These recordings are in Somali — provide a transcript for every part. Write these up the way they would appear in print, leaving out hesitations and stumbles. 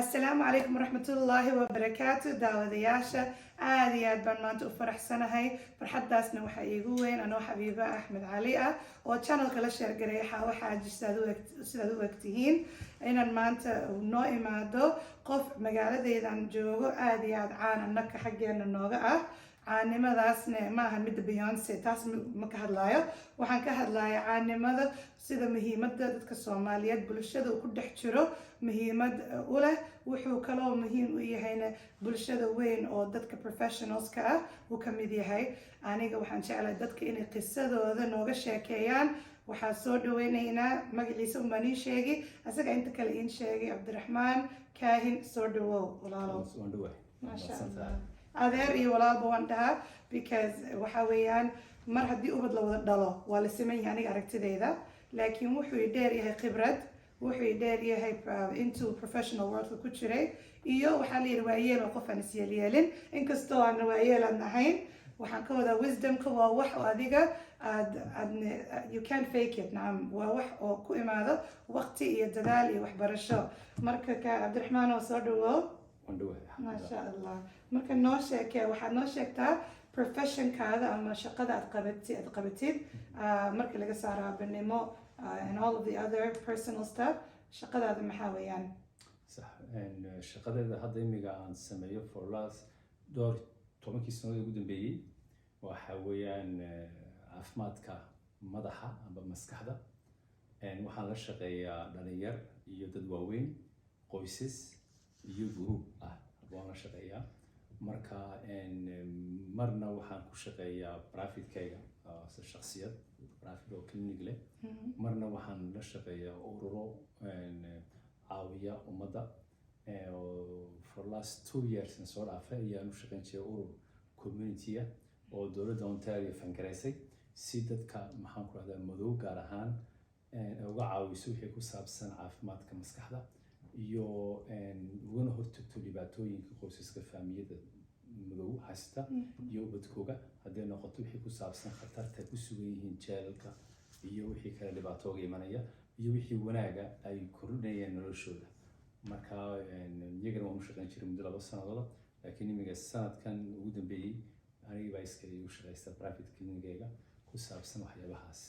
Asalaamu calaykum waraxmatullaahi wabarakaatu. Daawadayaasha, aada iyo aad baan maanta u faraxsanahay. Farxaddaasna waxaa iigu weyn anoo Xabiiba Axmed Cali ah oo channelka la share gareeya Xaawo Xaaji. Sidaad u egtihiin, inaan maanta noo imaado qof magaaladeydan joogo, aada iyo aada caan annaka xaggeena nooga ah. Caannimadaasna ma aha midda Beyonce, taas ma ka hadlaayo. Waxaan ka hadlaya caannimada sida muhiimadda dadka Soomaaliyeed bulshada uu ku dhex jiro muhiimad u leh. Wuxuu kaloo muhiim u yahayna bulshada weyn oo dadka professionalska ah uu ka mid yahay. Aniga waxaan jeclahay dadka inay qisadooda nooga sheekeeyaan. Waxaa soo dhaweynaynaa, magaciisa umbaan iin sheegi, asaga inta kale iin sheegay, Cabdiraxmaan Kaahin. Soo dhawow, walaalo. Waan dhawahay. Maasha Allah. Adeer iyo walaalba waan dhahaa, because waxa weeyaan mar haddii ubad la wada dhalo waa la siman yahay aniga aragtidayda. Laakiin wuxuu i dheer yahay khibrad, wuxuu i dheer yahay intuu professional worldka ku jiray, iyo waxaa la yidhi waayeel oo qof aan isyeelyeelin, inkastoo aan waayeel aan ahayn. Waxaan ka wadaa wisdomka waa wax oo adiga aad aad you can't fake it. Nacam, waa wax oo ku imaado waqti iyo dadaal iyo waxbarasho. Marka ka Cabdiraxmaan oo soo dhawow. Waan dhawahay. Maasha Allah. Marka noo sheekee, waxaad noo sheegtaa professionkaada ama shaqada aad qabatid, marka laga saaro aabanimo and all of the other personal stuff, shaqadaada maxaa weeyaan? Sax. Shaqadeeda hadda imiga aan sameeyo for last dhowr tobankii sanadood ugu dambeeyey waxa weeyaan caafimaadka madaxa amba maskaxda. Waxaan la shaqeeyaa dhalinyar iyo dad waaweyn, qoysas iyo group ah waan la shaqeeyaa. Marka marna waxaan ku shaqeeyaa privatekayga si shakhsiyad private oo clinic leh, marna waxaan la shaqeeyaa ururo caawiya ummadda. Oo for last 2 years na soo dhaafay ayaan u shaqeyn jiray urur community-a oo dowladda Ontario fund garaysay si dadka, maxaan ku rahdaa, madow gaar ahaan ay uga caawiso wixii ku saabsan caafimaadka maskaxda iyo ugana hortagto dhibaatooyinka qoysaska, faamiyada madow haysta iyo ubadkooga, hadday noqoto wixii ku saabsan khatarta ku sugan yihiin jeelalka iyo wixii kale dhibaato uga imanaya iyo wixii wanaaga ay kordhinayaan noloshooda. Marka iyagana waan u shaqeyn jiray muddo 2 sanadooda, laakiin imiga sanadkan ugu dambeeyey anigii baa iska igu shaqaysta private clinicgayga ku saabsan waxyaabahaas.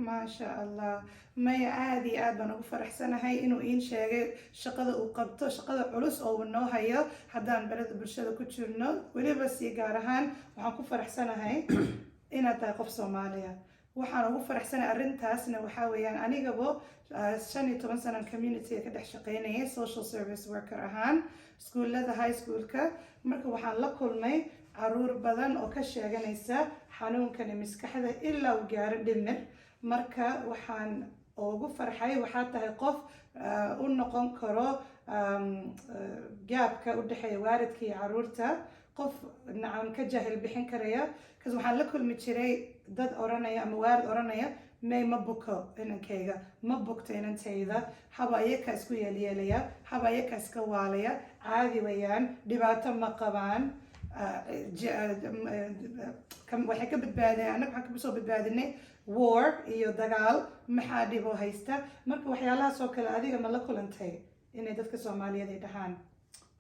Maasha Allah. Maya, aada iyo aad baan ugu faraxsanahay inuu iin sheegay shaqada uu qabto, shaqada culus oo uu noo hayo haddaan berada bulshada ku jirno. Weliba sii gaar ahaan waxaan ku faraxsanahay inaad tahay qof Soomaaliya. Waxaan ugu faraxsanahay arrintaasna waxaa weeyaan anigabo 15 sanan community ka dhex shaqeynayay social service worker ahaan iskuullada high schoolka. Marka waxaan la kulmay caruur badan oo ka sheeganaysa xanuunkani maskaxda ilaa uu gaaro dhimir. Marka waxaan ugu farxay waxaa tahay qof u noqon karo gapka u dhexeeya waalidka iyo caruurta, qof nacam ka jahil bixin karaya kas. Waxaan la kulmi jiray dad oranaya ama waalid oranaya, "May, ma buko inankayga, ma bugto inantayda, haba iyaka isku yeelyeelaya, haba iyaka iska waalaya, caadi wayaan, dhibaato ma qabaan." Waxay ka badbaadeen, annaga waxaan kasoo badbaadinay war iyo dagaal, maxaa dhibo haysta? Marka waxyaalahaas oo kale adiga ma la kulantay inay dadka Soomaaliyeed ay dhahaan?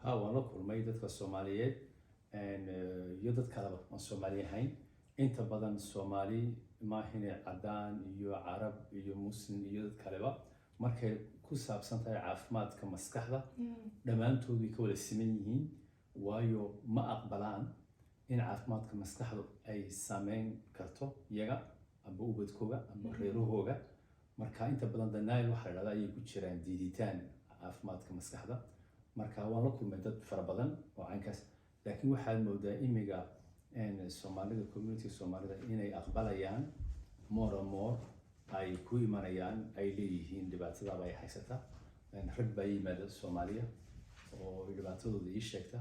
Ha, waan la kulmay dadka Soomaaliyeed iyo dad kaleba aan Soomaali ahayn. Inta badan Soomaali maahine, cadaan iyo Carab iyo Muslim iyo dad kaleba, markay ku saabsan tahay caafimaadka maskaxda, dhammaantood way ka wada siman yihiin, waayo ma aqbalaan in caafimaadka maskaxdu ay saameyn karto iyaga amba ubadkooga amba reerahooga. Marka inta badan denial waxa la dhahdaa ayay ku jiraan, diiditaan caafimaadka maskaxda. Marka waan la kulmay dad fara badan oo caynkaas, laakiin waxaad moodaa imiga Soomaalida, community Soomaalida, inay aqbalayaan more and more, ay ku imanayaan, ay leeyihiin dhibaatadaaba ay haysata. Rag baa yimaada Soomaaliya oo dhibaatadooda ii sheegta.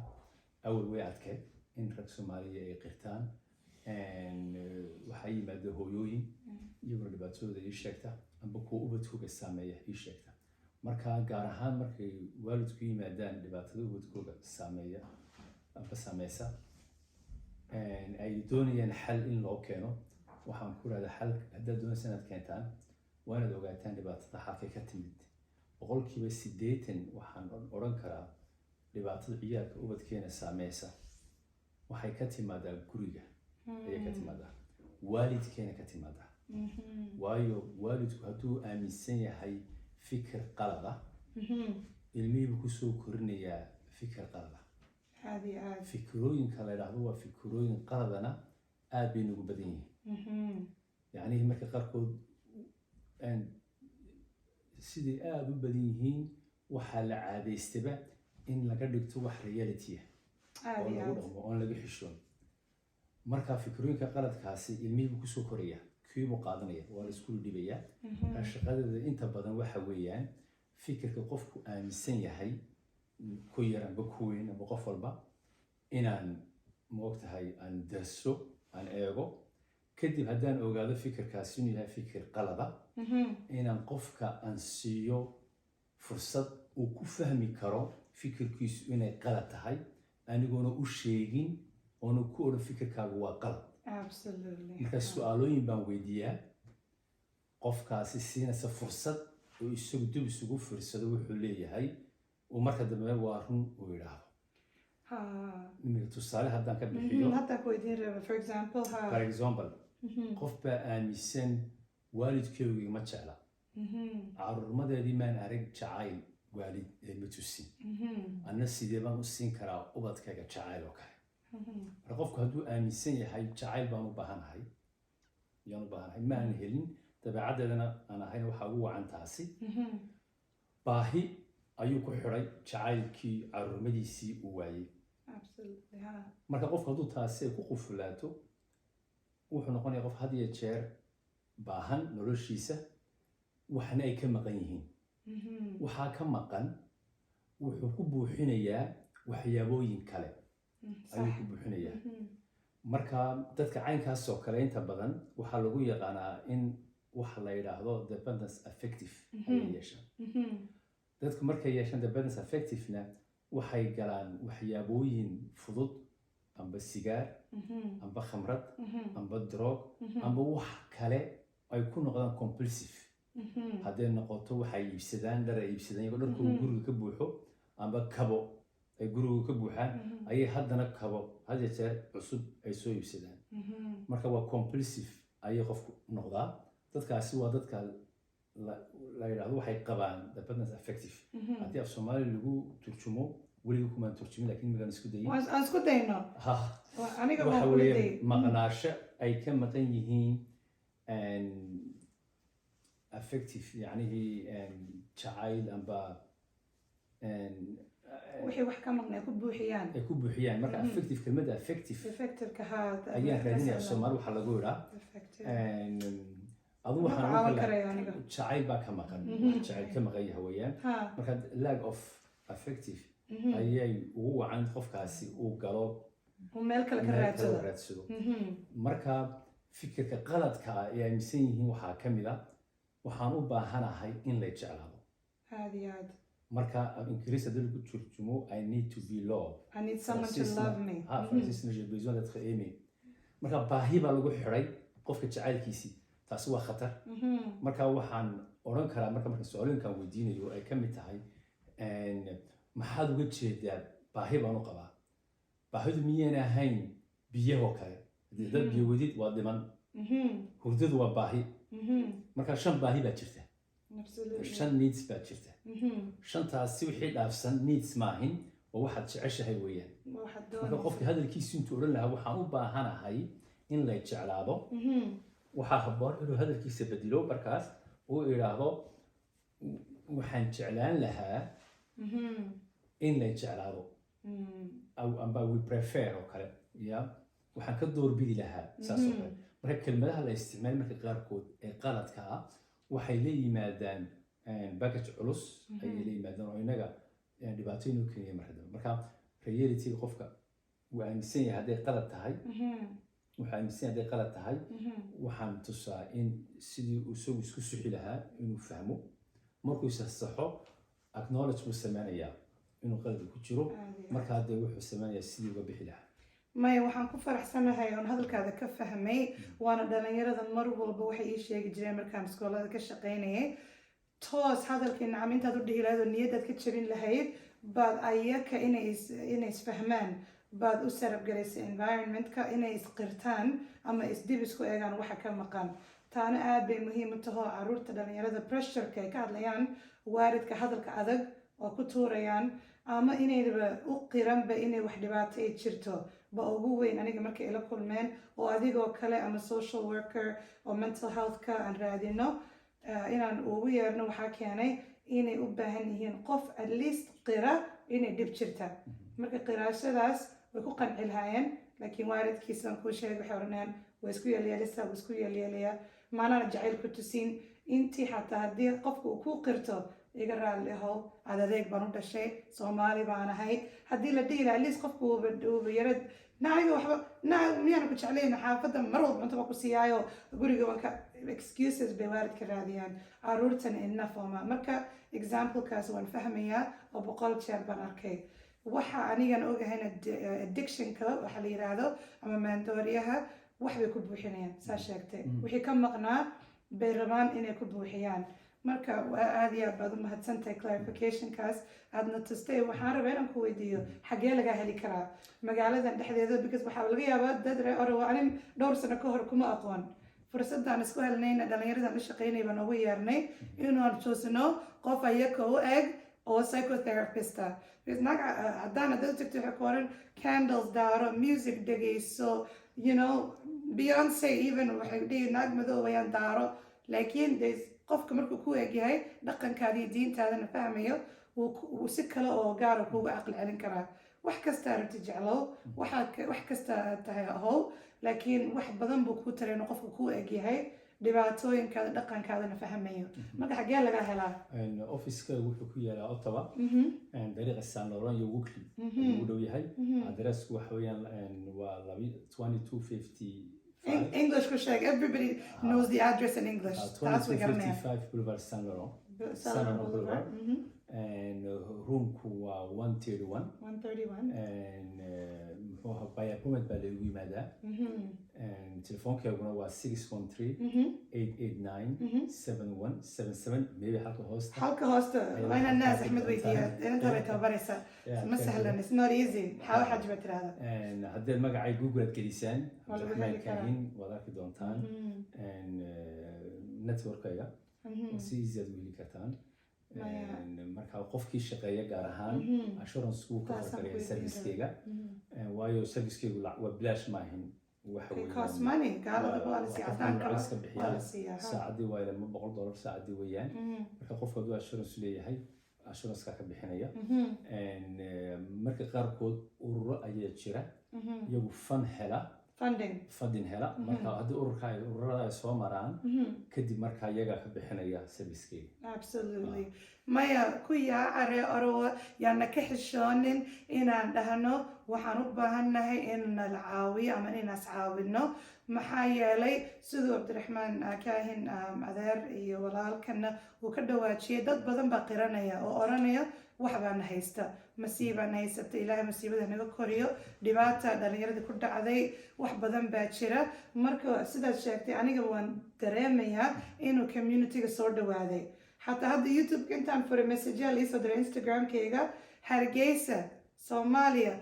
Awal way adkeyd in rag Soomaaliya ay qirtaan. Waxaa yimaada hooyooyin iyaguna dhibaatadooda ii sheegta amba kuwa ubadkooga saameeya ii sheegta. Marka gaar ahaan markay waalidku yimaadaan, dhibaatada ubadkooga saameeya amba saameysa ay doonayaan xal in loo keeno, waxaan ku rahdaa, xal haddaad doonaysa inaad keentaan, waa inaad ogaataan dhibaatada xalkay ka timid. 80% waxaan odhan karaa dhibaatada ciyaalka, ubadkeena saameysa waxay ka timaadaa guriga ayay ka timaadaa, waalidkeena ka timaadaa. Waayo, waalidku hadduu aaminsan yahay fikir qalad ah, ilmihii buu kusoo korinayaa fikir qalad ah. Aad iyo aad. Fikirooyinka la yidhaahdo waa fikirooyin qaladana aad bay nagu badan yihiin. Yacnihii marka qaarkood siday aada u badan yihiin, waxaa la caadaystaba in laga dhigto wax reality ah Aad oo iyo lagu aad. dhaqmo oon laga xishoon. Marka fikrooyinka qaladkaasi ilmihii buu kusoo koraya, kii buu qaadanaya, waa la isku dhibayaa. Marka shaqadeeda inta badan waxa weeyaan fikirka qofku aaminsan yahay, ku yar amba ku weyn amba qof walba, inaan, maogtahay, aan darso, aan eego. Kadib haddaan ogaado fikirkaasi inuu yahay fikir qalada, inaan qofka aan siiyo fursad uu ku fahmi karo fikirkiisu inay qalad tahay, anigoona u sheegin oona ku odhan "Fikirkaagu waa qalad." Marka su-aalooyin baan weydiiyaa qofkaasi, siinaysa fursad oo isagu dib isugu fiirsado wuxuu leeyahay, uu marka dambe "Waa run" uu yidhaahdo. Imika tusaale haddaan ka bixiyo. Hadda ku weydiin raba, for example, ha. For example, qof baa aaminsan "Waalidkeygu ima jecla, caruurnimadeedii maan arag jacayl, waalid ee ma tusin, anna sidee baan u siin karaa ubadkayga jacayl?" oo kale. Marka qofku hadduu aaminsan yahay "Jacayl baan u baahanahay, yaan u baahanahay, ma aan helin, dabeecaddeedana aan ahayn," waxaa ugu wacan taasi baahi ayuu ku xidhay jacaylkii caruurnimadiisii uu waayey. Absolutely ha. Marka qofku hadduu taasi ay ku qufulaato, wuxuu noqonayaa qof had iyo jeer baahan noloshiisa, waxna ay ka maqan yihiin. Waxaa ka maqan wuxuu ku buuxinayaa waxyaabooyin kale ayuu ku buuxinayaa. Marka dadka caynkaas oo kale inta badan waxaa lagu yaqaanaa in waxa la yidhaahdo dependence affective ayay yeeshaan. Dadku markay yeeshaan dependence affective-na, waxay galaan waxyaabooyin fudud, amba sigaar, amba khamrad, amba drug, amba wax kale ay ku noqdaan compulsive. Hadday noqoto waxay iibsadaan dhar, ay iibsadaan iyagoo dharkooda guriga ka buuxo, amba kabo ay guriga ka buuxaan, ayay haddana kabo had iyo jeer cusub ay soo iibsadaan. Marka waa compulsive ayay qofku noqdaa. Dadkaasi waa dadka la yidhaahdo waxay qabaan dependence affective. Haddii af Soomaali lagu turjumo, weliga kumaan turjumin, laakiin imigaan isku dayay. Aan isku dayno. Ha. Aniga waxa waan kula weeye dayay. Maqnaasho ay ka maqan yihiin affective, yacnihii jacayl amba Wixii wax ka maqnay ku buuxiyaan. Ay ku buuxiyaan. Marka affective, kelmadda affective Affective-ka, ha. ayaan raadinaya. Soomaali waxaa lagu yidhaa Affective. Adu Ma waxaan ku caawin oran karaa karaya aniga. jacayl baa ka maqan, wax jacayl ka maqan yahay weeyaan. Marka lack of affective ayay ugu wacan qofkaasi uu galo Uu meel kale ka meel kale raadsado. Raadsado. Marka fikirka qaladka ah ay aaminsan yihiin waxaa ka mid a "Waxaan u baahanahay in la jeclaado." Aad iyo aad. Marka af Ingiriis haddii lagu turjumo, "I need to be loved." I need someone to love me. Ha, Faransiisna "J'ai besoin d'être aimé." Marka baahi baa lagu xiray qofka jacaylkiisii, taasi waa khatar. Marka waxaan odhan karaa, marka su-aalooyinkan weydiinayo ay ka mid tahay "Maxaad uga jeedaa baahi baan u qabaa?" Baahidu miyayna ahayn biyahoo kale? Haddii dad biyo wadid, waa dhiman. Hurdadu waa baahi. Marka shan baahi baa jirta. Shan needs baa jirta. Shantaasi wixii dhaafsan needs maahin, waa waxaad jeceshahay weeyaan. Waxaad Marka doonaysaa. Qofka hadalkiisu intuu odhan lahaa "Waxaan u baahanahay in la jeclaado," waxaa habboon inuu hadalkiisa bedilo, markaas uu idhaahdo "Waxaan jeclaan lahaa in la jeclaado," amba "We prefer" oo kale, ya "Waxaan ka doorbidi lahaa," saas oo kale. Marka kelmadaha la isticmaal marka qaarkood ee qaladka ah waxay la yimaadaan baggage culus ayay la yimaadaan oo inaga dhibaato inuu keenaya marka dambe. Marka reality qofka wuu aaminsan yahay hadday qalad tahay, wuxuu aaminsan yahay hadday qalad tahay, waxaan tusaa in sidii uu isagu isku suxi lahaa inuu fahmo. Markuu isa saxo, acknowledge buu sameynayaa inuu qalad ku jiro. Aad iyo aad. Markaa dee wuxuu sameynayaa sidii uga bixi lahaa. Maya, waxaan ku faraxsanahay oon hadalkaada ka fahmay, waana dhalinyarada mar walba waxay ii sheegi jireen markaan iskoolada ka shaqaynayay. Toos hadalkii, nacam, intaad u dhihi lahayd oo niyadaad ka jabin lahayd baad ayaka inay isfahmaan baad u sarabgaraysay environmentka, inay isqirtaan ama isdib isku eegaan waxa ka maqan. Taana aad bay muhiim u taho. Caruurta, dhalinyarada, pressureka ay ka hadlayaan waalidka, hadalka adag oo ku tuurayaan ama inaynaba u qiranba inay wax dhibaato ay jirto ba ugu weyn. Aniga markay ila kulmeen oo adigoo kale ama social worker oo mental healthka aan raadino inaan ugu yeerno, waxaa keenay inay u baahan yihiin qof at least qira inay dhib jirta. Marka qiraashadaas way ku qanci lahaayeen, laakiin waalidkiisaan kuu sheegay, waxay oranayaan waa isku yeelyeelisaa, waa isku yeelyeelayaa, maanana jacayl ku tusin. Intii xataa haddii qofka uu ku qirto, "Iga raalli ahow, aad adeeg baan u dhashay, Soomaali baan ahay," haddii la dhihi lahaa, at least qofku uuba yara nacayga waxba na miyaana ku jeclayn, xaafadda mar walba cunto baa ku siiyaayo, guriga waan ka. Excuses bay waalidka raadiyaan, caruurtana enough oma. Marka examplekaas waan fahmayaa oo 100 jeer baan arkay. Waxa anigan ogahayna, addictionka waxa la yiraahdo ama maandooriyaha, wax bay ku buuxinayaan, saa sheegtay, wixii ka maqnaa bay rabaan inay ku buuxiyaan. Marka waa aad iyo aad baad u mahadsantahay clarificationkaas aadna tustay. Waxaan rabaa inaan ku weydiiyo, xaggee lagaa heli karaa magaaladan dhexdeeda? Because waxaa laga yaabaa dad reer Ottawa, anin dhowr sano ka hor kuma aqoon. Fursadaan isku helnayna dhalinyaradan la shaqeynay baan ugu yeernay inaan toosno qof ayaka u eg oo psychotherapist ah, because naag haddaan haddaad u tagto, waxay ku oran candles daaro, music dhegeyso, Beyonce even waxay dhihi, naag madow ayaan daaro. Laakiin qofka markuu ku egyahay, dhaqankaada iyo diintaadana fahmayo, wuu si kale oo gaara kuuga caqli celin karaa. Wax kastaa rabti jeclow, wax kasta tahay ahow, laakiin wax badan buu kuu taray inuu qofka kuu egyahay, dhibaatooyinkaada, dhaqankaadana fahmayo. Marka xaggee laga helaa? Officeka wuxuu ku yaalaa Ottawa, dariiqa Saint Laurent iyo Walkley ayuu u dhow yahay. Adreesku waxa weeyaan waa labi 2255. English ku sheeg, everybody knows the address in English. Taas way garanayaan. 2255 Boulevard Saint Laurent, Saint Laurent Boulevard. Roomku waa 131. 131. Muxuu ahaa, by appointment baa lagu yimaadaa. Telefoonkeyguna waa 613 889 7177. Maybe halka hoosta. Halka hoosta waa inaan Naas Axmed weydiiya, inantaa bay tababaraysaa. Ma sahlan, it's not easy. Xaawo Xaaji baa tirahda. Haddaad magacay Google aad gelisaan, Waa lagu Cabdiraxmaan heli karaa. Kaahin, waad arki doontaan networkayga, si easy aad u heli kartaan. Marka qofkii shaqeeya gaar ahaan, assurance wuu ka Taasaan horgaraya ku weydiin. servicekeyga, waayo servicekeygu waa bilaash maahin waxa. It costs money. Gaalada waa la siiya, qofka cadaankaba lacag iska waa bixiyaa. la siiyaa, ha. Saacadii waa ilama $100 saacaddii weeyaan. Marka qofku hadduu assurance leeyahay, assuranceka ka bixinaya. Marka qaarkood ururo ayaa jira iyagu fund hela. Funding. Funding hela. Marka haddii ururka ay ururada ay soo maraan kadib, marka iyagaa ka bixinaya servicekeyga. Absolutely. Maya, ku yaaca reer Ottawa, yaana ka xishoonin inaan dhahno waxaan u baahannahay in nala caawiyo ama inaas caawino. Maxaa yeelay, siduu Cabdiraxmaan Kaahin, adeer iyo walaalkana uu ka dhawaajiyay, dad badan baa qiranaya oo oranaya wax baana haysta, masiibaan haysata, Ilaahay masiibada naga koriyo, dhibaata dhalinyarada ku dhacday, wax badan baa jira. Marka sidaad sheegtay, aniga waan dareemayaa inuu communityga soo dhawaaday. Xataa hadda YouTube intaan furay, messageyaal iisoo diray Instagramkayga, Hargeysa, Soomaaliya,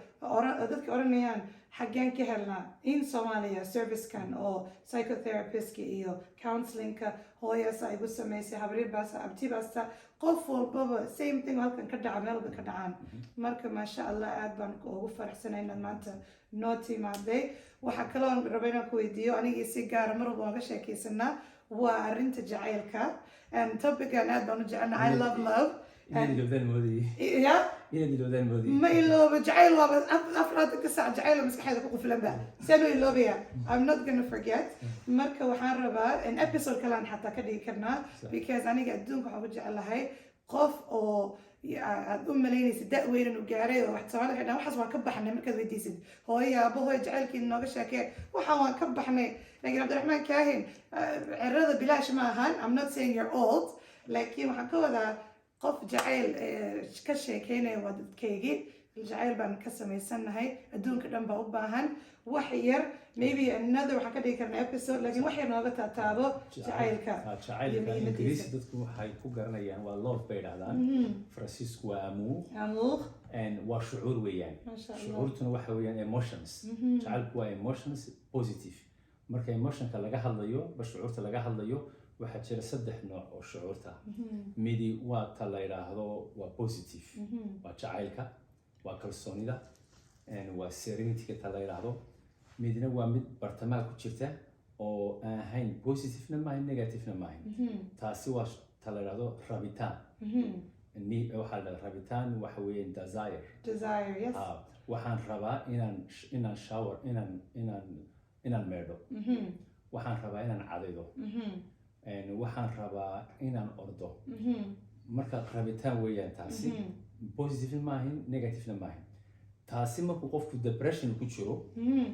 dadka oranayaan xaggeen ka helnaa in Soomaaliya servicekan oo psychotherapistka iyo counselingka, hooyaasa igu samaysay, habriirbaasa, abtibaasta, qof walbaba same thing oo halkan ka dhaca, meel walba ka dhacaan. Marka maasha Allah, aad baan ugu faraxsanay inaad maanta noo timaaday. Waxaa kaloo raba inaan ku weydiiyo, anigii si gaara mar walba waan ka sheekaysanaa, waa arrinta jacaylka. Topican aad baan u jecelna. I love love. Inaad ilowdaan moodayay. Ya. Inaad ilowdaan moodayay. Ma iloobo jacayl, waaba 24 saac jacayl oo maskaxeeda ku quflanba, saan u iloobaya? I'm not gonna forget. Marka waxaan rabaa in episode kalean xataa ka dhigi karnaa, because aniga adduunka waxaan ku jeclahay qof oo aad u malaynaysid da' weyn inuu gaaray oo wax. Soomaalida waxay dhahaan, "Waxaas waan ka baxnay." Markaad weydiisid hooyo, aabo, "Hooyo, jacaylkii nooga sheekee," "Waxaan waan ka baxnay." Laakiin Cabdiraxmaan Kaahin, cirada bilaash ma ahan. I'm not saying you're old, laakiin waxaan ka wadaa qof jacayl ka sheekeynaya waa dadkaygii. Jacayl baan ka samaysannahay, adduunka dhan baa u baahan. Wax yar, maybe another waxaan ka dhigi karnaa episode, laakiin wax yar nooga taataabo jacaylka iyo Jacaylka muhiimadiisa. Ingiriisi dadku waxay ku garanayaan waa love bay dhahdaan, Faransiisku waa amour. Amour. And waa shucuur weeyaan. Masha Allah. Shucuurtuna waxa weeyaan emotions. Jacaylku waa emotions positive. Marka emotionka laga hadlayo ba shucuurta laga hadlayo, waxaa jira saddex nooc oo shucuurta ah. Midi waa ta la yidhaahdo waa positive, waa jacaylka, waa kalsoonida, waa serenity ta la yidhaahdo. Midna waa mid bartamaha ku jirta oo aan ahayn positivena maahayn, negativena maahayn. Taasi waa ta la yidhaahdo rabitaan. Waxaa la dhahdaa rabitaan, waxa weeyaan desire. Desire, yes. Ah, waxaan rabaa inaan shower, inaan meedho, waxaan rabaa inaan cadaydo, waxaan rabaa inaan ordo. Marka rabitaan weeyaan taasi, positive maahin, negativena maahin. Taasi markuu qofku depression ku jiro,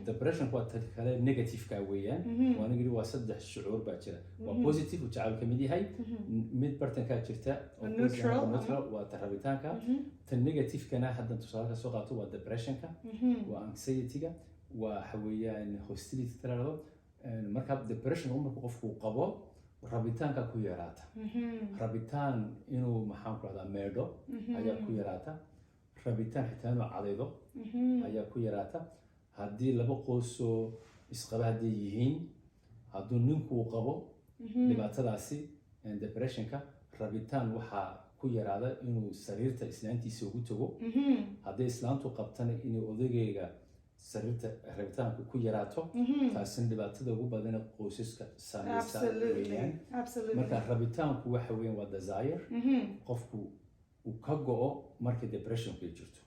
depressionku waa ta kale negativeka weeyaan. Waa nigiri, waa saddex shucuur baa jira: waa positive uu jacayl ka mid yahay, mid bartankaa jirta oo neutral, neutral waa ta rabitaanka. Ta negativekana haddan tusaale ka soo qaato waa depressionka, waa anxiety-ga, waa waxa weeyaan hostility ta la dhahdo. Marka depressionka markuu qofku qabo, rabitaanka ku yaraata, rabitaan inuu, maxaan ku rahdaa, meedho ayaa ku yaraata, rabitaan xitaa inuu cadaydo ayaa ku yaraata. Haddii laba qoysoo isqaba hadday yihiin, hadduu ninkuu qabo dhibaatadaasi depressionka, rabitaan waxaa ku yaraada inuu sariirta islaantiisa ugu tago. Hadday islaantu qabtana, inay odageyga sariirta rabitaanku ku yaraato. Taasina dhibaatada ugu badana qoysaska saameysa weeyaan. Marka rabitaanku waxa weeyaan waa desire qofku uu ka go'o marka depressionku ay jirto.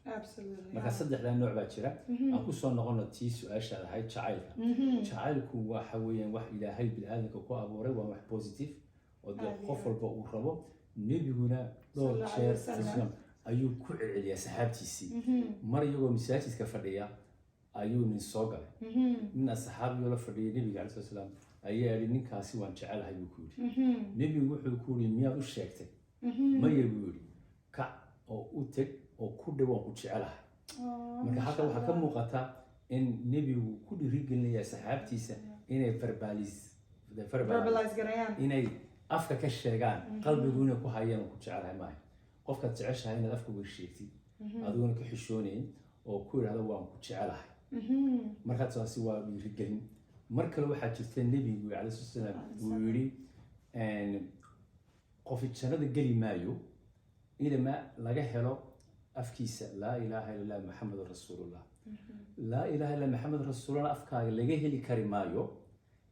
Marka saddexdaa nooc baa jira. Aan kusoo noqono tii su-aashaad ahayd, jacaylka. Jacaylku waxa weeyaan wax Ilaahay bini'aadamka ku abuuray, waa wax positive oo dee Aad iyo qof walba uu rabo. Nebiguna dhowr Sallallahu jeer alayhi wasallam. Islam ayuu ku celceliyaa saxaabtiisii. Mar iyagoo masaajidka fadhiya ayuu nin soo galay, nin asxaabiyoo la fadhiyay nebiga calayhi salaatu salaam ayaa yidhi, "Ninkaasi waan jecelahay," buu ku yidhi. Nebigu wuxuu ku yidhi, "Miyaad u sheegtay?" "Maya," buu yidhi. "Kac oo u teg oo ku dhow, waan ku jecelahay." Marka halka waxaa ka muuqata in nebigu ku dhiirigelinaya saxaabtiisa inay verbalize verbalize garayaan, inay afka ka sheegaan, qalbigu inay ku hayaan waan ku jecelahay maaha. Qofkaad jeceshahay inaad afka uga sheegtid adiguna ka xishoonayn oo ku idhahdo, "Waan ku jecelahay." Marka taasi waa dhiirigelin. Mar kale waxaa jirta nebigu calayhi salaam uu yidhi, qofi jannada geli maayo ilama laga helo afkiisa "Laa ilaaha illa Allah Maxamedun rasuulullah". "Laa ilaaha illa Maxamed rasuulullah" afkaaga laga heli kari maayo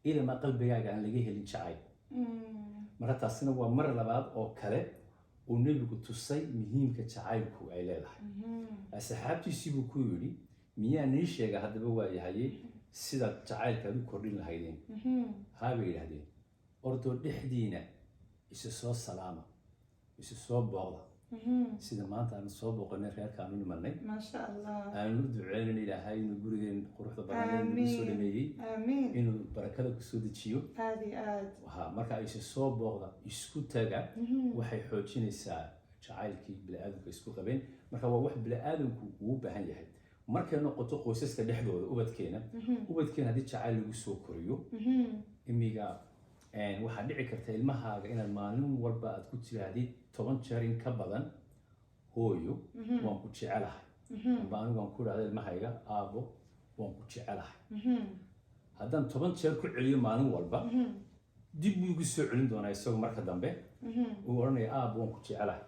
ilama qalbigaaga aan laga helin jacayl. Marka taasina waa mar labaad oo kale uu nebigu tusay muhiimka jacaylku ay leedahay. Asxaabtiisii buu ku yidhi, "Miyaa nii sheega haddaba waayahaye sidaad jacaylka aad u kordhin lahaydeen?" "Haa," bay yidhahdeen. "Ordoo dhexdiina isu soo salaama, isu soo booqda," sida maanta aanu soo booqanay reerka aanu nimanay. Maasha Allah. Aanu u duceynayna Ilaahay inuu gurigeen quruxda badan nagu soo dhameeyey, Aamiin. inuu barakada kusoo dejiyo. Aad iyo aad. Ha, marka isu soo booqda, isku taga, waxay xoojinaysaa jacaylkii bini'aadamka isku qabeen. Marka waa wax bini'aadamku uu u baahan yahay. Markay noqoto qoysaska dhexdooda, ubadkeena haddii jacayl lagu soo koriyo, imiga waxaa dhici karta ilmahaaga inaad maalin walba aad ku tiraahdid 10 jeer in ka badan, "Hooyo, waan ku jecelahay." Amba anigu waan ku idhahda ilmahayga, "Aabo, waan ku jecelahay." Haddaan 10 jeer ku celiyo maalin walba, dib buu igu soo celin doonaa isagu marka dambe, uu odhanaya, "Aabo, waan ku jecelahay."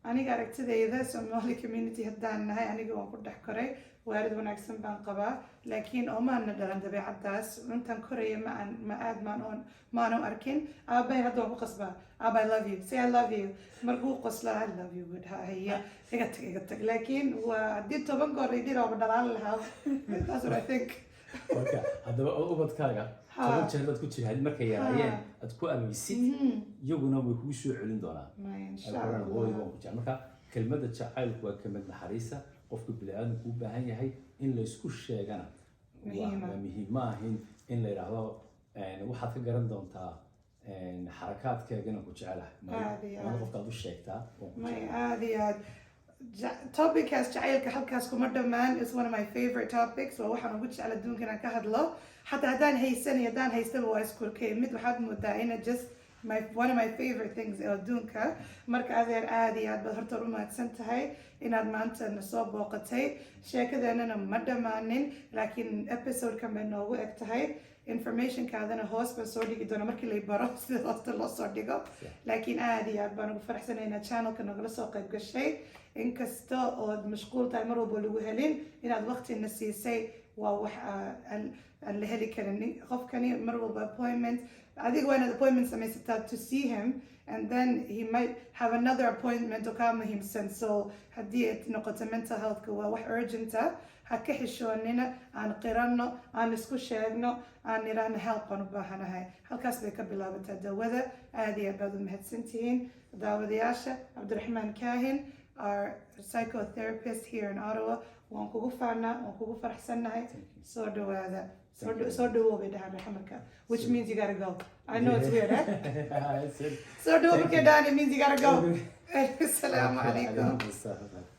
Aniga aragtidayda, Somali community haddaan nahay, aniga waan ku dhex koray, waalid wanaagsan baan qabaa, laakiin oomaana dhalan dabeecadaas. Intaan koraya ma aan ma aad maan oon maanu arkin. Aabahay hadda waan ku qasbaa, "Aaba, I love you, say I love you." Markuu qoslaa, "I love you," buu dhahaa. "Haya, iga tag, iga tag." Laakiin waa haddii 10 goor idin ooba dhalaan lahaa. That's what I think. Marka haddaba ubadkaaga 10 jeer baad ku tirahdid markay yaraayeen, aad ku abaysid, iyaguna way kugu soo celin doonaan. Maya, ay insha ku odhan, "Hooyo, Allah. waan ku jecel." Marka kelmadda jacaylku waa kelmad naxariisa qofka bini'aadamku u baahan yahay. In laysku sheegana waa Muhiima. waa muhiim. Ma ahin in la yidhaahdo, waxaad ka garan doontaa xarakaadkeega inaan ku jecelahay. Aad iyo waana aad. qofka aad u sheegtaa, "Waan ku May jecelahay." Aad iyo aad. Topickaas jacaylka halkaas kuma dhammaan. Is one of my favorite topics. Waa waxaan ugu jecel adduunka inaan ka hadlo. Xataa haddaan haysan iyo haddaan haystaba waa iskurkay mid. Waxaad moodaa ina just my one of my favorite things ee adduunka. Marka adeer, aad iyo aad baad horta u mahadsan tahay inaad maanta na soo booqatay. Sheekadeenana ma dhammaanin, laakiin episodekan bay noogu eg tahay. Informationkaadana hoos baan soo dhigi doona markii lay baro sida hoosta loo soo dhigo. Laakiin aad iyo aad baan ugu faraxsanay inaad channelka nagala soo qayb gashay. Inkasta ood mashquul tahay, mar walba lagu helin, inaad waqtina siisay waa wax aan la heli karin. Qofkani mar walba appointment, adiga waa inaad appointment samaysataa to see him, and then he might have another appointment oo kaa muhiimsan. So haddii ay noqoto mental healthka, waa wax urgent ah. Ha ka xishoonina. Aan qiranno, aan isku sheegno, aan nidhaahno help baan u baahanahay. Halkaas bay ka bilaabataa dawada. Aad iyo aad baad u mahadsantihiin, daawadayaasha. Cabdiraxmaan Kaahin, our psychotherapist here in Ottawa, waan kugu faanaa, waan kugu faraxsannahay. Soo dhawaada. Soo dhawow bay dhahaan raxmarka, which means you gotta go. I know it's weird, eh? Soo dhawow markay dhahaan, it means you gotta go. Asalaamu calaykum. Calaykum.